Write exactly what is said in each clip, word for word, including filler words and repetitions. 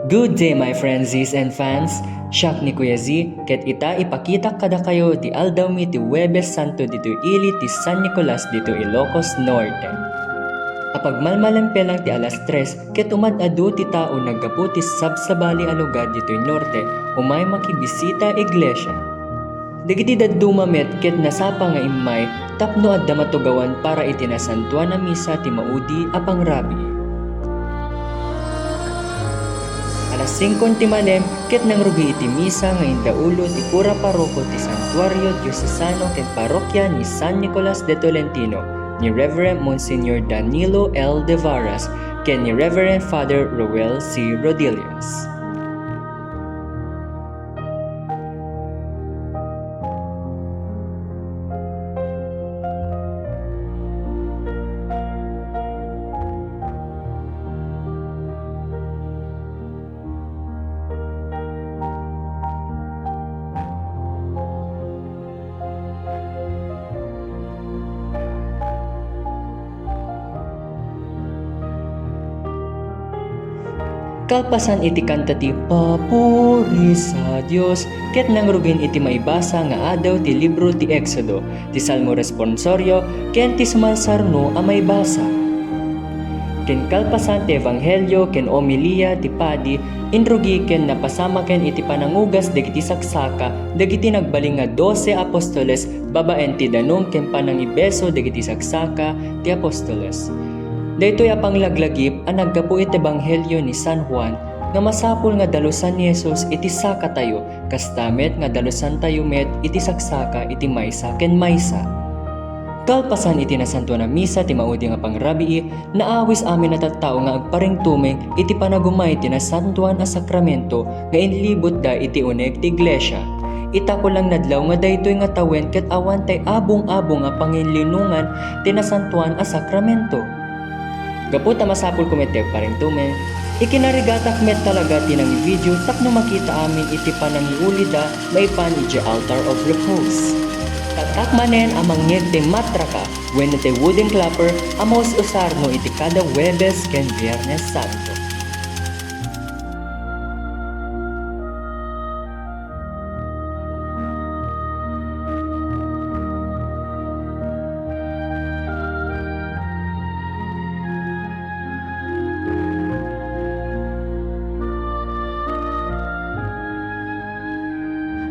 Good day, my friends and fans! Siak ni Kuya Z, ket ita ipakitak kadakayo ti aldawmi ti Huwebes Santo ditoy ili ti San Nicolas ditoy Ilocos Norte. Apagmalmalempe lang ti alas tres, ket umad-adu ti tao naggapu ti sabsabali a lugar ditoy norte, umay makibisita iglesia. Dagiti dadduma met ket nasapa nga immay tapno adda matugawan para iti nasantuan a misa ti maudi a pangrabii. Alas singko ti malem ket nangrugi iti misa nga indaulo ti kura paroko ti Santuario Diocesano ken Parrokia ni San Nicolas de Tolentino, ni Reverend Monsignor Danilo L. De Varas ken ni Reverend Father Roel C. Rodillas. Kalpasan iti kanta ti Papuri sa Dios, ket nangrugin iti maibasa nga adaw ti libro ti Exodo, ti Salmo Responsorio, ken ti Sumarsarno a maibasa. Ken kalpasan ti Ebanghelio ken Omelia ti padi, inrugi ken napasamaken iti panangugas dagiti saksaka dagiti nagbalin nga dose apostoles babaen ti danum ken panangibeso dagiti saksaka ti apostoles. Daytoy a panglaglagip a naggapu iti Ebanghelio ni San Juan nga masapul nga dalusan ni Jesus iti sakatayo, kasta met nga dalusantayo met iti saksaka iti maysa ken maysa. Kalpasan iti Nasantoan a Misa ti maudi nga pangrabii, naawis amin a tattao nga agparingtumeng iti panagumay ti Nasantoan a Sakramento nga inlibutda iti uneg ti iglesia. Ita kulang nadlaw nga daytoy nga tawen ket awan tay abung-abung a panginlinongan ti Nasantoan a Sakramento. Gapu ta masapulko met ti agparingtumeng, ikinarigatak met talaga ti nangivideo tapno makita amin iti panangiulida maipan idiay Altar of Repose. Tattak manen a mangngeg ti matraka wenno ti wooden clapper a maus-usarno iti kada Huwebes ken Biernes Santo.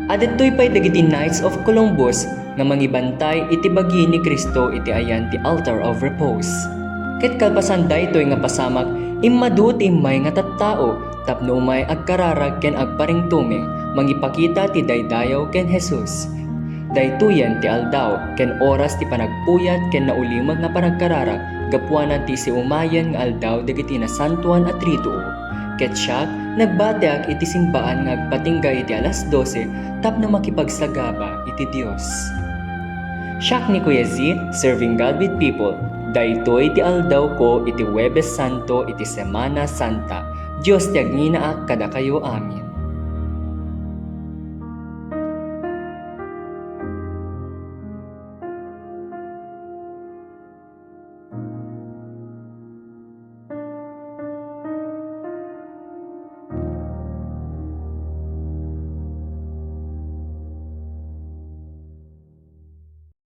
Adtoy pay dagiti Knights of Columbus nga mangibantay iti bagi ni Cristo iti ayan ti Altar of Repose. Ket kalpasan daytoy nga pasamak, immadu ti immay nga tattao tapno umay agkararag ken agparingtumeng, mangipakita ti daydayaw ken Jesus. Daytoyen ti aldaw ken oras ti panagpuyat ken naulimek nga panagkararag gapuanan ti isiumayen nga aldaw dagiti nasantoan a Triduo. Ket siak, nagbatiak iti simbaan nga agpatingga iti alas dose tapno makipagsagaba iti Dios. Siak ni Kuya Z, serving God with people. Daytoy ti aldawko iti Huwebes Santo iti Semana Santa. Dios ti agninaak kadakayo amin.